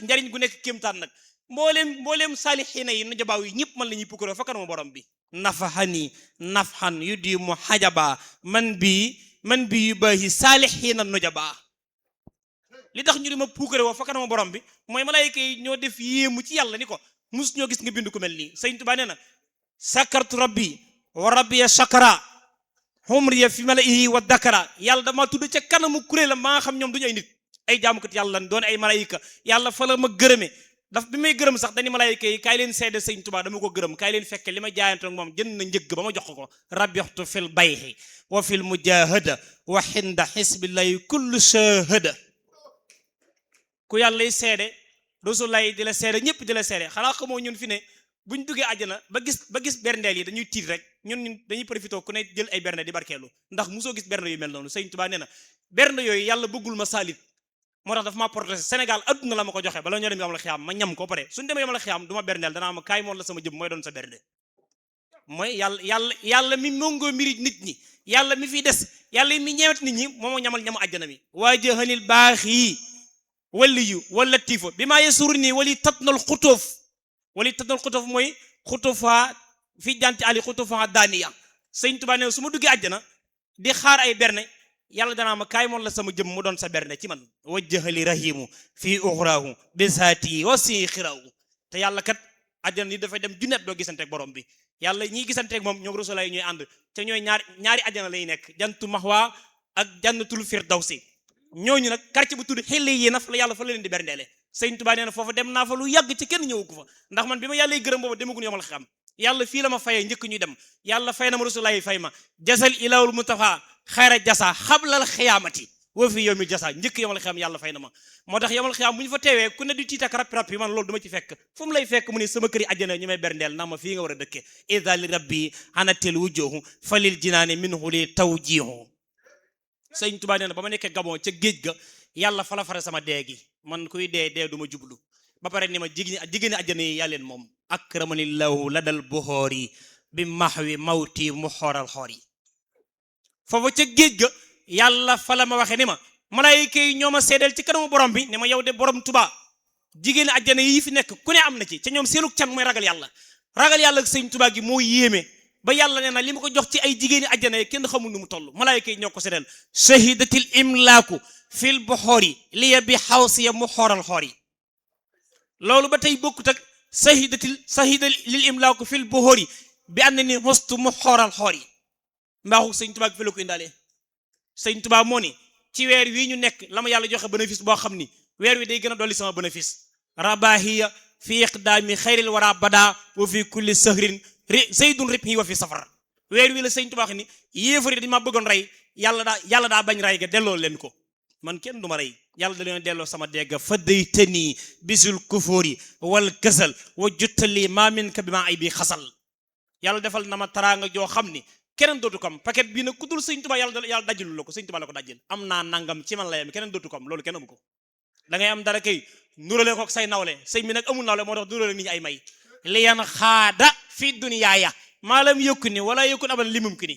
njariñ gu nekk kéemtaan nag mbooleem saalixiina yi nu jabaaw yi ñëpp man la ñuy pukkare fa kanama borom bi nafahani nafhan yu di mu xajaba man bi yu baahi saalixiina nu jabaa li tax ñu di ma puukare woo fa kanama borom bi mooy malaayika yi ñoo def yéemu ci yàlla ni ko mus ñoo gis nga bind ku mel nii Sëñ Tuubaa nee na sakartu rabbi wa rabbiya shakara humriya fi malaihi wa dakara yàlla dama tudd ca kanamu kuréelam maa nga xam ñoom duñu ay nit ay jaamukat yàlla lan doon ay malaayika yàlla fa la ma gërëme daf bi may gërëm sax dañu malaayika yi kaay leen seede Sëñ Tuubaa dama ko gërëm kaay leen fekke li ma jaayante ak moom jënd na njëgg ba ma jox ko rabixtu fil bayhi wa fil mujahada wa xinda xisbillahi kullu shahada ku yàlla seede rasulullahi di la seede ñëpp di la seede xanaa xamoo ñun fi ne buñ duggee àjjana ba gis berndeel yi dañuy tiit rek ñun dañuy profité ku ne jël ay bernde di barkeelu ndax mosoo gis bernde yu mel noonu Sëñ Tuubaa nee na bernde yooyu yàlla bëggul ma saalit moo tax dafa maa protesté Sénégal adduna la ma ko joxe bala ñoo dem yomal xiyaam ma ñam ko pare suñu demee yomal xiyaam du ma berndeel danaa ma kaay moon la sama jëm mooy doon sa bernde mooy yàlla mi mongoo miri nit ñi yàlla mi fiy des yàlla mi ñeewet nit ñi moo ma ñamal ñamu àjjana mi waa jëxanil baax yi waliyu wala tiifo bi maa yesuru nii wali tatnal xutoof mooy xutufa fi janti ali xutufa daaniya Sëñ Tuubaa ne su ma duggee àjjana di xaar ay berne yàlla danaa ma kaay moon la sama jëm mu doon sa berne ci man wajjahali rahimu fii uxraahu bisaati wa si xiraahu te yàlla kat àjjana ni dafay dem junnet doo gisanteeg borom bi yàlla ñiy gisanteeg moom ñoo rasulaay ñooy ànd te ñooy ñaari àjjana lay nekk jantu maxwa ak jannatul firdawsi ñooñu nag quartier bu tudd xel yi na fa la yàlla fa la leen di berndeele Sëñ Tuubaa nee na foofa dem naa fa lu yàgg ci kenn ñëwu ko fa ndax man bi ma yàlla gërëm booba demaguñu yomal xam yàlla fii la ma fayee njëkk ñuy dem yàlla fay na ma rasulaay fay ma jasal ilawul mutafa xayra jasa xablal xiyaamati wa fi yawmil jasa njëkk yomal xiyaam yàlla fay na ma moo tax yomal xiyaam bu ñu fa teewee ku ne di tiit ak rap man loolu du ma ci fekk fu mu lay fekk mu ne sama këri àjjana ñu may berndeel ndax ma fii nga war a dëkke ida li rabbi anatil wujuhu falil jinaani minhu li tawjihu Sëñ Tuubaa nee na ba ma nekkee Gabon ca géej ga yàlla fa la fare sama dee gi man kuy dee du ma jublu ba pare ni ma jigéeni àjjana yi yàlla leen moom akramanillahu ladal buhoori bi mahwi mawti mu xooral xoor yi foofu ca géej ga yàlla fa la ma waxee ni ma malaayika yi ñoo ma seedeel ci kanamu borom bi ne ma yow de borom Tuubaa jigéeni àjjana yi fi nekk ku ne am na ci ca ñoom seenug can mooy ragal yàlla ak Sëñ Tuubaa gi moo yéeme ba yàlla nee na li ma ko jox ci ay jigéeni àjjana yi kenn xamul nu mu toll malaayika yi ñoo ko seedeel shahidatil imlaaku fil buxoori liya bi xawsiya mu xooral xoor yi loolu ba tey bokkut ak sahida lil imlaaku fil buxoori bi ànd ni hostu mu xooral xoor yi mbaaxu Sëñ Tuubaa fi la ko indaalee Sëñ Tuubaa moo ni ci weer wii ñu nekk la ma yàlla joxe bénéfice boo xam ni weer wi day gën a dolli sama bénéfice rabahiya fi iqdaami xayril wara bada wa fi kulli sahrin zaydun ribhi wa fi safar weer wi la Sëñ Tuubaa wax ni yéefari dañ ma bëggoon rey yàlla daa bañ rey ga delloo leen ko man kenn du ma rey yàlla da leen delloo sama dégg fa daytani bisul kufóori wal kasal wa juttali maa min ka bi maa ay bi xasal yàlla defal na ma taraanga joo xam ni keneen dootu ko am paquet bii nag ku dul Sëñ Tuubaa yàlla dajjalu la ko Sëñ Tuubaa la ko dajjal am naa nangam ci man la yem keneen dootu ko am loolu kenn amu ko da ngay am dara kay nurale ko say nawle sëñ bi nag amul nawle moo tax nurale nit ñi ay may liyan xaada fi duniyaaya maalam yokku ni wala yokku abal limum ki ni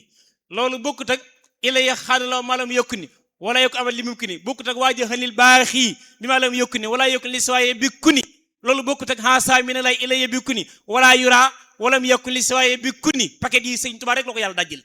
loolu bokkut ak ilaya xaada la maalam yokku ni wala yokku abal limum ki ni bokkut ak waaja xalil baaxi bi maalam yokku ni wala yokku liswaaye bi kuni loolu bokkut ak xaasa mi ne lay ilaya bi kuni wala yura walam yokku liswaaye bi kuni paquet yi Sëñ Tuubaa rek la ko yàlla dajjil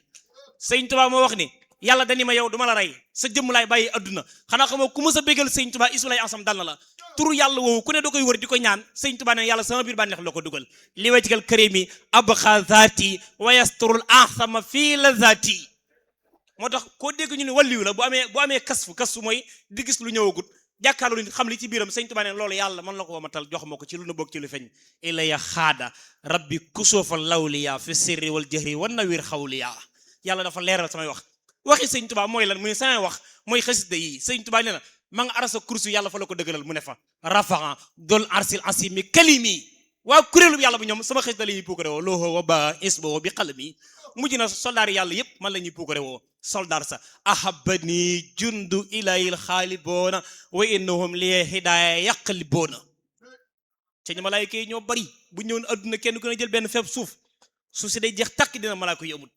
Sëñ Tuubaa moo wax ni yàlla dani ma yow du ma la rey sa jëmm laay bàyyi adduna xanaa xamoo ku ma sa bégal Sëñ Tuubaa isu lay ansam dal na la turu yàlla woowu ku ne doo koy wër di ko ñaan Sëñ Tuubaa ne yàlla sama biir bànneex la ko dugal li wajhikal karimi abxa zaati wa yasturul ahsama fii la zaati moo tax koo dégg ñu ne wàlliwu la bu amee kasfu mooy di gis lu ñëwagut jàkkaarloo nit xam li ci biiram Sëñ Tuubaa ne loolu yàlla mën la ko wamatal jox ma ko ci lu na bokk ci lu feeñ ilaya xaada rabbi kusofa lawliya fi sirri wal jahri wan nawir xawliya yàlla dafa leeral samay waxi Sëñ Tuubaa mooy lan muy samay wax mooy xasida yi Sëñ Tuubaa nee na ma nga arasa kursu yàlla fa la ko dëggalal mu ne fa rafaa dol arsil asimi kalimi waa kuréelu yàlla bu ñoom sama xasida la ñuy puukare woo looho wa ba isbo bi qalami mujj na soldaar yàlla yëpp man la ñuy puukare woo soldaar sa ahabani jundu ilayil xaaliboona wa innahum li hidaaya yaqliboona ca ñu malaayka yi ñoo bari bu ñëwoon adduna kenn ku ne jël benn feeb suuf si day jeex takk dina malaayka yi amul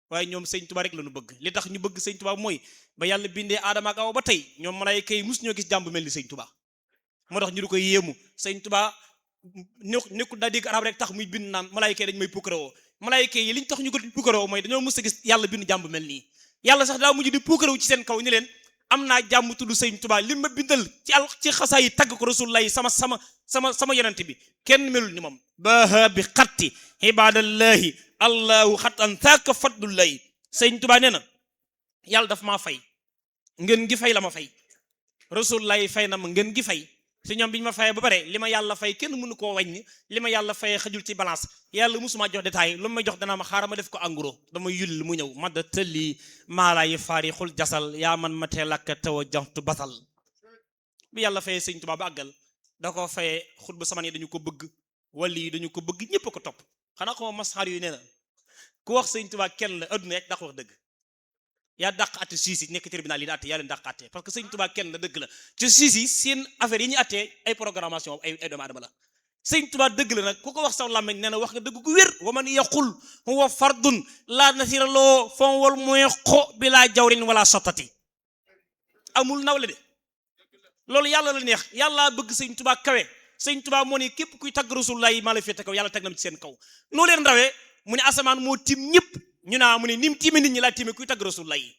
waaye ñoom Sëñ Tuubaa rek la ñu bëgg li tax ñu bëgg Sëñ Tuubaa mooy ba yàlla bindee Aadama ak Awa ba tey ñoom malaayka yi mus ñoo gis jàmm bu mel ni Sëñ Tuubaa moo tax ñu di ko yéemu sëñ Tuubaa nekkul daa dégg arab rek tax muy bind naan malaayika yi dañ may puukarewoo malaayika yi liñ tax ñu ko puukarewoo mooy dañoo mës a gis yàlla bind jàmm mel nii yàlla sax daa mujj di puukarewu ci seen kaw ni leen am naa jàmm tudd sëñ Tuubaa li ma bindal ci xasaa yi tagg ko rasulullah yi sama yonent bi kenn melul ni moom baha bi xatti ibadallahi allahu xatan saaka fadlullahi sëñ Tuubaa nee na yàlla daf maa fay ngeen gi fay la ma fay rasulullah yi fay na ma ngeen gi fay si ñoom bi ñu ma fayee ba pare li ma yàlla fay kenn mënu koo wàññi li ma yàlla fayee xajul ci balance yàlla musuma jox détail lu ma jox danaa ma xaaral ma def ko en gros dama yull mu ñëw madda tëlli maalaayi faari xul jasal yaa man ma tee lakka taw a joxtu basal bi yàlla fayee sëñ Tuubaa ba àggal da ko fayee xutba saman yi dañu ko bëgg wali yi dañu ko bëgg ñëpp a ko topp xanaa ko masxaar yu nee na ku wax sëñ Tuubaa kenn la adduna rek daq wax dëgg yaa dàq atte siis yi nekk tribunal yi di atte yaa leen dàq atte parce que sëñ Tuubaa kenn la dëgg la ci siis yi seen affaire yi ñuy attee ay programmation ay doomu aadama la sëñ Tuubaa dëgg la nag ku ko wax saw làmmeñ nee na wax nga dëgg gu wér wa man yaqul huwa fardun la nasira loo fon wal mooy xo bi laa jawrin wala sottati amul nawle de loolu yàlla la neex yàlla bëgg sëñ Tuubaa kawe sëñ Tuubaa moo ne képp kuy tagg rasulullah yi maa la féete kaw yàlla teg na ci seen kaw noo leen rawee mu ne asamaan moo tim ñëpp ñu naa mu ne ni mu tiime nit ñi laa tiime kuy tagg rasulullah yi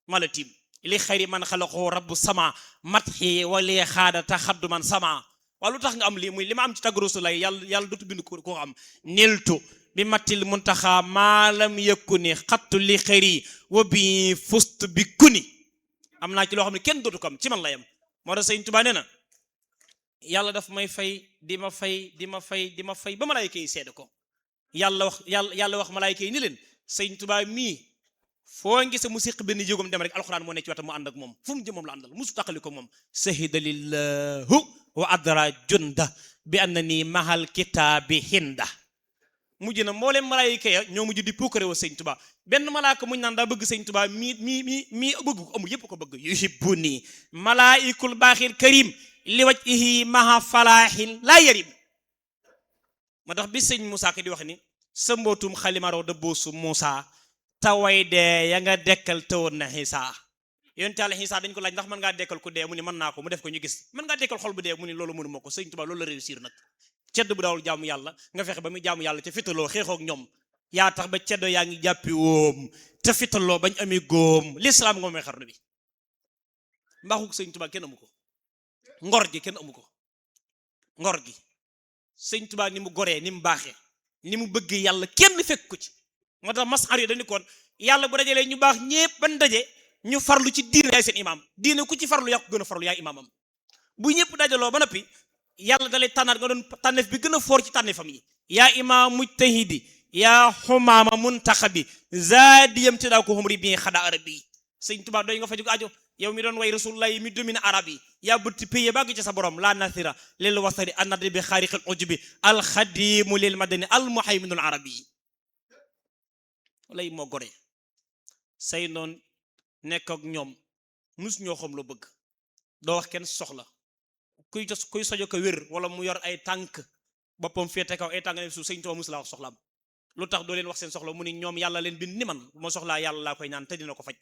maa la tiim li xayri man xalaqoo rabbu sama matxi wali xaada taxaddu man sama waaw lu tax nga am lii muy li ma am ci tagg rasulullah yi yàlla dootu bind ko am niltu bi mattil muntaxa maalam yëkku ni xattu li xayri wa bi fust bi kuni am naa ci loo xam ne kenn dootu ko am ci man la yam moo tax sëñ Tuubaa nee na yàlla daf may fay di ma fay ba malaayika yi seede ko yàlla wax malaayika yi ni leen sëñ Tuubaa mii foo ngise mu siq benn jéegom dem rek alxuraan moo ne ci wetam mu ànd ak moom fu mu jëm moom la àndal musu taqali ko moom sahida lillahu wa adra junda bi anna nii mahal kitaabi hinda mujj na mbooleem malaayika ya ñoo mujj di puukare wa sëñ Tuubaa benn malaaka muñ naan daa bëgg sëñ Tuubaa mii bëgg ko amul yépp ko bëgg yuhibbuni malaayikul baaxil karim li wajhihi maha falaahin laa yarim ma tax bi sëñ Moussa Ka di wax ni sa mbootum xalimaroo da boosu Moussa taway dee ya nga dekkal tawoon na Xiisa yonent Yàlla Xiisa dañ ko laaj ndax mën ngaa dekkal ku dee mu ni mën naa ko mu def ko ñu gis mën ngaa dekkal xol bu dee mu ni loolu mënu ma ko sëñ Tuubaa loolu la réussir nag cedd bu daawul jaamu yàlla nga fexe ba muy jaamu yàlla ca fitaloo xeexook ñoom yaa tax ba ceddo yaa ngi jàppi woom te fitaloo bañ amee góom lislaam nga mooy xarnu bi mbaaxuk sëñ Tuubaa kenn amu ko ngor gi kenn amu ko ngor gi sëñ Tuubaa ni mu goree ni mu baaxee ni mu bëggee yàlla kenn fekk ko ci moo tax masxar yi dañu koon yàlla bu dajalee ñu baax ñépp ban daje ñu farlu ci diine yaay seen imaam diine ku ci farlu yaa ko gën a farlu yaay imaamam bu ñëpp dajaloo ba noppi yàlla dalay tànnaat nga doon tànneef bi gën a foor ci tànneefam yi yaa imaam mujtahidi yaa xumaama muntaxabi zaadiyam ci daa ko xumri bi xada arabi yi sëñ Tuubaa doy nga fa jóg ajo yow mi doon way rasulullah yi mi domine arab yi yaa bëtti paye bàgg ci sa borom la nasira lil wasari annadi bi xaariqil ujubi alxadimu lil madani almuhayminul arabi yi lay moo gore say noon nekk ak ñoom mus ñoo xam loo bëgg doo wax kenn soxla kuy sojo ko wér wala mu yor ay tànk boppam féete kaw ay tànk ne suuf sëñ Tuubaa mus laa wax soxlaam lu tax doo leen wax seen soxla mu ni ñoom yàlla leen bind ni man bu ma soxlaa yàlla laa koy ñaan te dina ko faj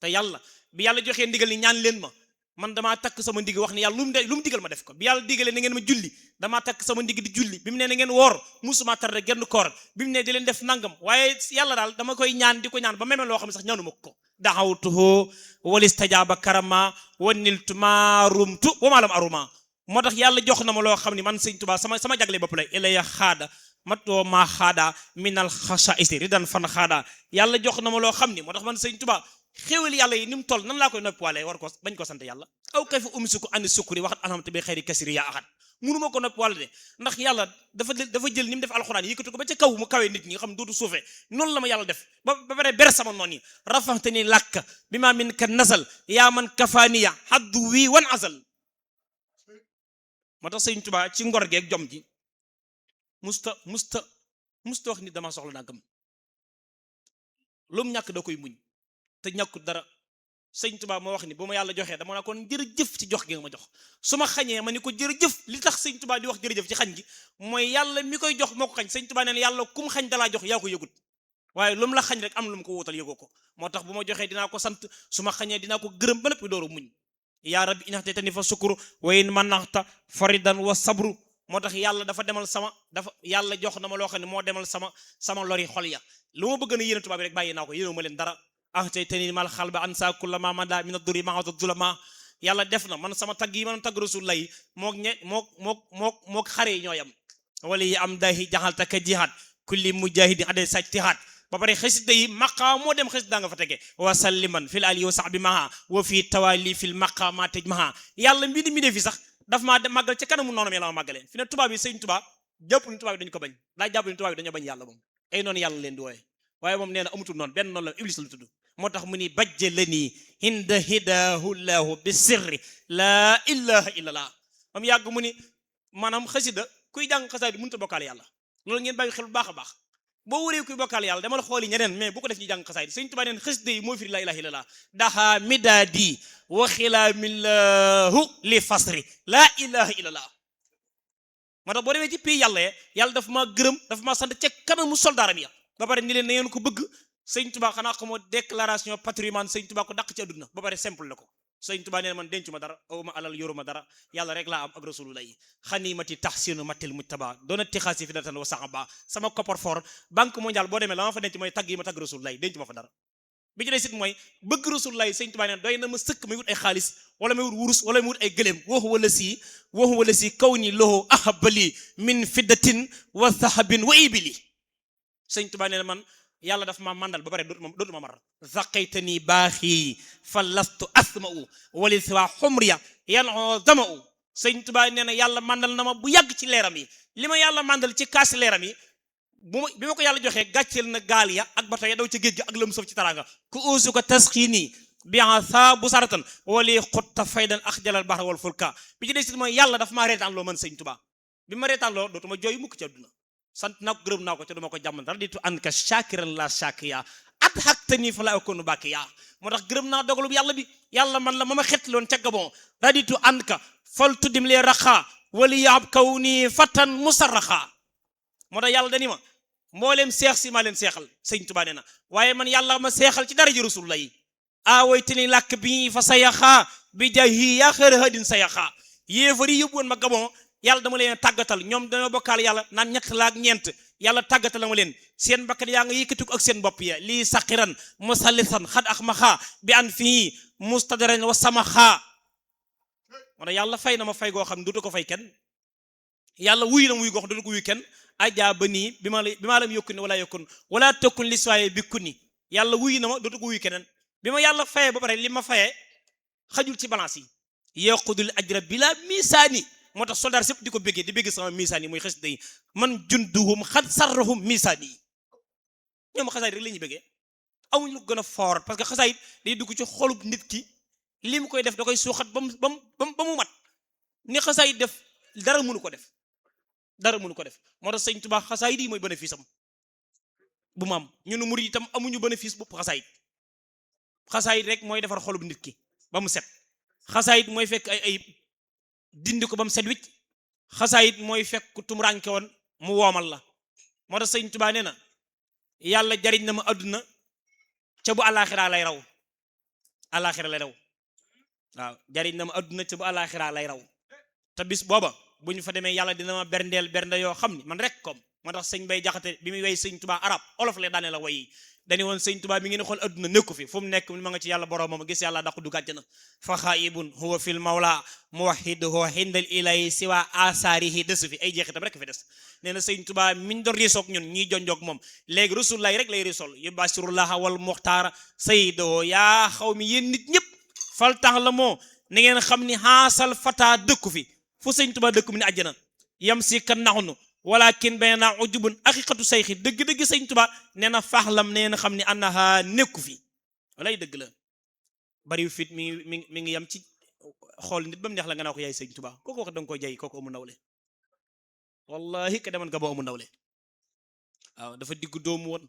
te yàlla bi yàlla joxee ndigal ni ñaan leen ma man damaa takk sama ndig wax ni yàlla lu mu digal ma def ko bi yàlla digalee na ngeen ma julli damaa takk sama ndig di julli bi mu ne na ngeen woor musuma tarde genn koor bi mu ne di leen def nangam waaye yàlla daal dama koy ñaan di ko ñaan ba meme loo xam ne sax ñaanu ma ko daxawtuhu walistajaaba karama waniltu ma rumtu wa ma lam aruma moo tax yàlla jox na ma loo xam ni man sëñ Tuubaa sama jagle bopp lay ilaya xaada matoo maa xaada minal xasaisi ridan fan xaada yàlla jox na ma loo xam ni moo tax man sëñ Tuubaa xéwal yàlla yi ni mu toll nan laa koy noppiwaale war ko bañ ko sant yàlla aw kay fa umsiku ani sukuri waxat alhamte bi xëyri kasiri yaa axat munuma ko noppiwaale de ndax yàlla dafa jël ni mu def alxuraan yëkkati ko ba ca kaw mu kawee nit ñi nga xam dootu suufee noonu la ma yàlla def ba pare ber sama noon yi rafaxte ni làkk bi maa min ka nasal yaa man kafaaniya haddu wii wan asal moo tax sëñ Tuubaa ci ngor geeg jom ji musta wax ni dama soxla naa gëm lu mu ñàkk da koy muñ te ñàkkut dara sëñ Tuubaa moo wax ni bu ma yàlla joxee dama naa kon jërëjëf ci jox gi nga ma jox su ma xañee ma ni ko jërëjëf li tax sëñ Tuubaa di wax jërëjëf ci xañ gi mooy yàlla mi koy jox moo ko xañ sëñ Tuubaa neen yàlla kum xañ dalaa jox yaa ko yëgut waaye lu mu la xañ rek am lu mu ko wutal yëgoo ko moo tax bu ma joxee dinaa ko sant su ma xañee dinaa ko gërëm ba noppi dooru muñ yaa rabbi in ahtaytani fa sukru wa in manaxta faridan wa sabru moo tax yàlla dafa demal yàlla jox na ma loo xam ne moo demal sama lori xol ya lu ma bëgg na yéene tubaab bi rek bàyyi naa ko yéene ma leen dara ahtaytani mal xalba an sa kulla ma manda min ad-duri ma'ad zulama yàlla def na man sama tagg yi man tagg rasulullah yi mook xare yi ñooyam wala yi am dahi jaxalta ka jihaad kulli mujahidi aday sajtihaad ba pare xasida yi maqaam moo dem xasida nga fa tege wa salliman fil ali wa sahbi maha wa fi tawali fil maqama tej maha yàlla mbii mi def fi sax daf maa dem màggal ca kanamu noonam yàlla ma màggaleen fi ne tubaab yi sëñ tubaab jàpp ni tubaab yi dañu ko bañ daa jàpp ni tubaab yi dañoo bañ yàlla moom ay noonu yàlla leen di wooye waaye moom nee na amutul noonu benn noonu la iblis la tudd moo tax mu ni bajje la nii hinda hidahu llahu bi sirri laa ilaha illallah moom yàgg mu ni maanaam xasida kuy jàng xasaay di mënut a bokkaale yàlla loolu ngeen bàyyi xel bu baax a baax boo wëree kuy bokkaale yàlla demal xooli ñeneen mais bu ko def ñu jàng xasaay sëñ Tuubaa neen xasida yi moo firi laa ilaha illallah daha midaadi wa xilaamillahu li fasri laa ilaha illallah moo tax boo demee ci pays yàlla dafa maa gërëm dafa maa sant ca kanamu soldaaram ya ba pare ni leen na ngeen ko bëgg sëñ Tuubaa xanaa xamoo déclaration patrimoine sëñ Tuubaa ko dàq ci àdduna ba pare simple la ko sëñ Tuubaa nee na man dencu ma dara aw ma alal yoruma dara yàlla rek laa am ak rasulullah yi xanimati tahsinu matil mujtaba doona tixaasi fi datan wa saxaba sama coffre-fort banque mondiale boo demee la ma fa denc mooy tagg yi ma tagg rasulullah yi dencu ma fa dara bi ci des it mooy bëgg rasulullah yi sëñ Tuubaa nee na doy na ma sëkk may wut ay xaalis wala may wut wurus wala may wut ay gëléem waxu wala si kaw ni loxo ahabali min fiddatin wa sahabin wa ibili sëñ Tuubaa nee na man yàlla daf ma mandal ba pare dootuma mar zaqaytani baaxi fa lastu asma'u wali siwa xumriya yanoo zama'u sëñ Tuubaa nee na yàlla mandal na ma bu yàgg ci leeram yi li ma yàlla mandal ci kaasi leeram yi bi ma ko yàlla joxee gàcceel na gaal ya ak bato ya daw ci géej gi ak la mu sëf ci taranga ku uusu ko tasxiini bien sa bu saratan wali xutta faydan ak jalal bahra wal fulka bi ci des mooy yàlla daf maa reetaan loo man sëñ Tuubaa bi ma reetaan loo dootuma jooy mukk ci àdduna sant naa ko gërëm naa ko te duma ko jàmmal dara ditu an ka shakiran la shakiya at haktani fa la akunu bakiya moo tax gërëm naa dogalub yàlla bi yàlla man la ma xetloon ca Gabon raditu an ka fal tuddim li raxa wali yaab kaw nii fatan musarraxa moo tax yàlla dani ma mbooleem seex si maa leen seexal sëñ Tuubaa nee na waaye man yàlla ma seexal ci daraja rasulullah yi awaytani làkk bi fa sayaxa bi jahi yaa xëra hadin sayaxa yéefari yóbbu woon ma Gabon yàlla dama leen tàggatal ñoom dañoo bokkaal yàlla naan ñett la ak ñeent yàlla tàggatal ma leen seen bakkan yaa nga yëkkatiku ak seen bopp ya lii saqiran musallisan xad ak maxa bi an fii mustadaren wa sama xaa moo tax yàlla fay na ma fay goo xam ne dootu ko fay kenn yàlla wuy na wuy goo xam dootu ko wuy kenn ajaa ba nii bi ma lam yokkun wala tokkun li soye bi kunni yàlla wuy na ma dootu ko wuy keneen bi ma yàlla fayee ba pare li ma fayee xajul ci balance yi yaqudul ajra bila misaani moo tax soldat sëpp di ko béggee di bégg sama misaan yi muy xasida yi man junduhum xat sarrahum misaan yi ñoom xasaayit rek la ñuy béggee amuñ lu gën a fort parce que xasaayit day dugg ci xolub nit ki li mu koy def da koy suuxat ba mu mat ni xasaayit def dara mënu ko def moo tax sëñ Tuubaa xasaayit yi mooy bénéfice am bu mu am ñun murid itam amuñu bénéfice bopp xasaayit rek mooy defar xolub nit ki ba mu set xasaayit mooy fekk ay ayib dindi ko ba mu set wicc xasaayit mooy fekk ku tumuraanke woon mu woomal la moo tax sëñ Tuubaa nee na yàlla jariñ na ma adduna ca bu alaxira lay raw waaw jariñ na ma adduna ca bu alaxira lay raw te bis booba bu ñu fa demee yàlla dina ma berndeel bernde yoo xam ni man rek comme moo tax sëñ Bay Jaxate bi muy way sëñ Tuubaa arab olof la daane la way dañu woon sëñ Tuubaa mi ngi ne xool adduna nekku fi fu mu nekk ma nga ci yàlla boroomam gis yàlla daqu du gàjjana fa xaayibun huwa fil mawla muwahiduhu hindal ilahi siwa asarihi desu fi ay jeexitam rek fi des nee na sëñ Tuubaa miñ doon riisoog ñun ñiy jonjoog moom léegi rasulullah rek lay riisol yubashirullaha wal muxtaara sayyidahu yaa xaw mi yéen nit ñëpp fal tax la moo na ngeen xam ni xaasal fata dëkku fi fu sëñ Tuubaa dëkku mi ne àjjana yam si kan naxunu walakin bayna ujubun aqiqatu sayxi dëgg-dëgg sëñ Tuubaa nee na faaxlam nee na xam ni annaha nekku fi walay dëgg la bariw fit mi ngi yam ci xool nit ba mu neex la nga naa ko yaay sëñ Tuubaa kooku wax danga koy jay kooku amu nawle wallahi ka deman nga boo amu nawle waaw dafa diggu doomu woon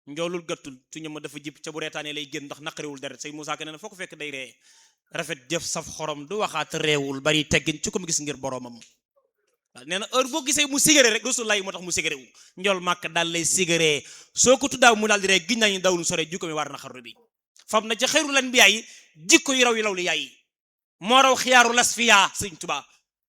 njoolul gàttul tuñu ma dafa jib ca bu reetaane lay génn ndax naqariwul deret say Musaa Ka nee na foo ko fekk day ree rafet jëf saf xorom du waxaat reewul bari teggin ci ko mu gis ngir boroomam waaw nee na heure boo gisee mu sigare rek Rasulullah moo tax mu sigare wu njool màkk daal lay sigare soo ko tuddaaw mu daal di rek giñ nañu dawlu sore jikko mi war na xarru bi fam na ca xeyrul anbiyaa yi jikko yu raw yi law li yaay moo raw xiyaaru lasfiya sëñ Tuubaa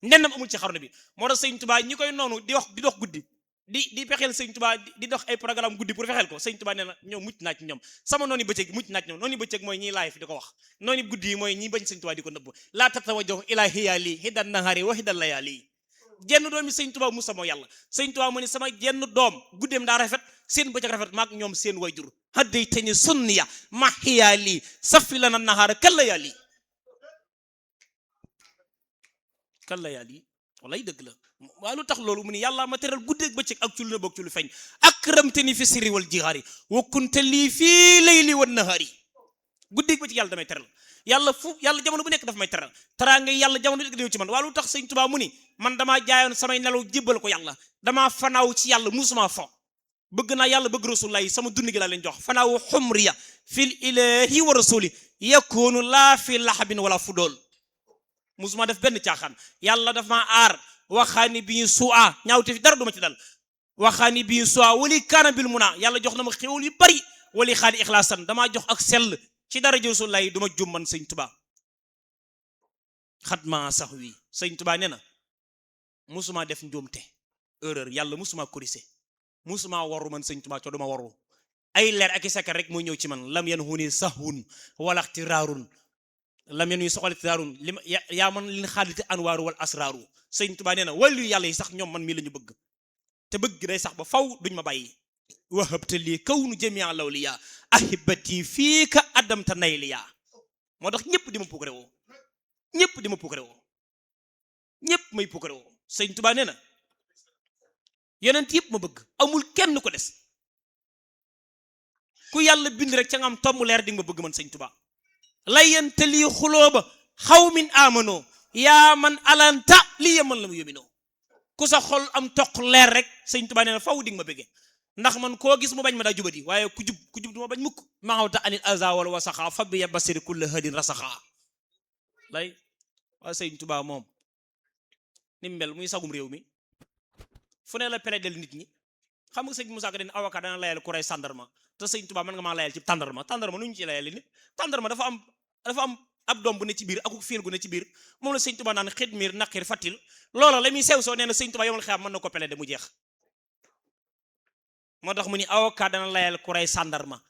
ndennam amul ci xarnu bi moo tax sëñ Tuubaa ñi koy noonu di dox guddi di pexeel sëñ Tuubaa di dox ay programme guddi pour fexeel ko sëñ Tuubaa nee na ñoom mucc naa ci ñoom sama noonu bëccëg mucc naa ci ñoom noonu bëccëg mooy ñiy laay fi di ko wax noonu guddi yi mooy ñi bañ sëñ Tuubaa di ko nëbb laa tatawajjahu ilaa hiyaali hidan nahari wa hidan layaali jenn doomi sëñ Tuubaa musa moo yàlla sëñ Tuubaa mu ne sama jenn doom guddeem daa rafet seen bëccëg rafet maak ñoom seen wayjur hadday te ni sunniya ma hiyaali safi lana nahara kal layaali walay dëgg la waaye lu tax loolu mu ni yàlla ma teral guddeeg bëccëg ak ci lu nëbb ak ci lu feeñ akramtani fi sirri wal jihaari wa kunta lii fii layli wan nahaari guddeeg bëccëg yàlla damay teral yàlla jamono bu nekk daf may teral teraanga yàlla jamono bu nekk ñëw ci man waaye lu tax sëñ Tuubaa mu ni man damaa jaayoon samay nelaw jébbal ko yàlla damaa fanaaw ci yàlla musuma fo bëgg naa yàlla bëgg rasulullah yi sama dund gi laa leen jox fanaawu xumriya fil ilahi wa rasuli yakunu laa fi laxabin wala fudool musuma def benn caaxaan yàlla daf maa aar waxaani bi ñu suaa ñaawte fi dara duma ci dal waxaani bi ñu suaa wali kaana bil muna yàlla jox na ma xéwal yu bari wali xaani ixlaasan damaa jox ak sell ci dara rasulullah yi duma jum man sëñ Tuubaa xatma sax wi sëñ Tuubaa nee na musuma def njuumte erreur yàlla musuma corrigé musuma waru man sëñ Tuubaa co duma waru ay leer ak i sakar rek mooy ñëw ci man lam yan huni sahun wala ixtiraarun lam yan yu soxal ixtiraarun li yaa man lin xaaliti anwaaru wal asraaru sëñ Tuubaa nee na wàllu yàlla yi sax ñoom man mii la ñu bëgg te bëgg day sax ba faw duñ ma bàyyi wahabta lii kawnu jamia lawliya ahibati fii ka adamta nayliya moo tax ñëpp di ma puukare woo ñëpp di ma puukare woo ñëpp may puukare woo sëñ Tuubaa nee na yonent yëpp ma bëgg amul kenn ko des ku yàlla bind rek ca nga am tomb leer di nga ma bëgg man sëñ Tuubaa layante lii xulooba xaw min amano yaa man alanta lii yeman la mu yóminoo ku sa xol am toq leer rek sëñ Tuubaa nee na faw di nga ma bëggee ndax man koo gis mu bañ ma daa jubadi waaye ku jub du ma bañ mukk maxawta anil aza wala wasaxa fa bi ya basiri kulle hadin rasaxa lay waaye sëñ Tuubaa moom ni mu mel muy sagum réew mi fu ne la pérédel nit ñi xam nga sëñ Moussa Ka den avocat dana layal ku rey sandarma te sëñ Tuubaa mën nga maa layal ci tàndarma nu ñu ci layal nit tàndarma dafa am ab doom bu ne ci biir akuk fiir gu ne ci biir moom la sëñ Tuubaa naan xidmiir naqir fatil loola la muy sew soo nee na sëñ Tuubaa yomal xeam mën na ko péréde mu jeex moo tax mu ni avocat dana layal ku rey sandarma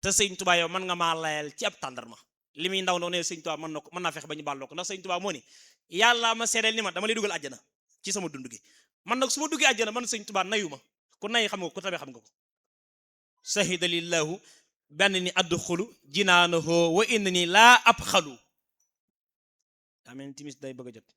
te sëñ Tuubaa yow mën nga maa layal ci ab tàndarma li muy ndaw ndaw ne sëñ Tuubaa mën naa fex ba ñu bàlloo ko ndax sëñ Tuubaa moo ni yàlla ma seedeel ni ma dama lay dugal àjjana ci sama dund gi man nag su ma duggee àjjana man sëñ Tuubaa nayu ma ku nay xam nga ko ku tabe xam nga ko sahida lillahu benn ni adxulu jinaanahu wa innani laa ab xalu daa mel ni timis day bëgg a jot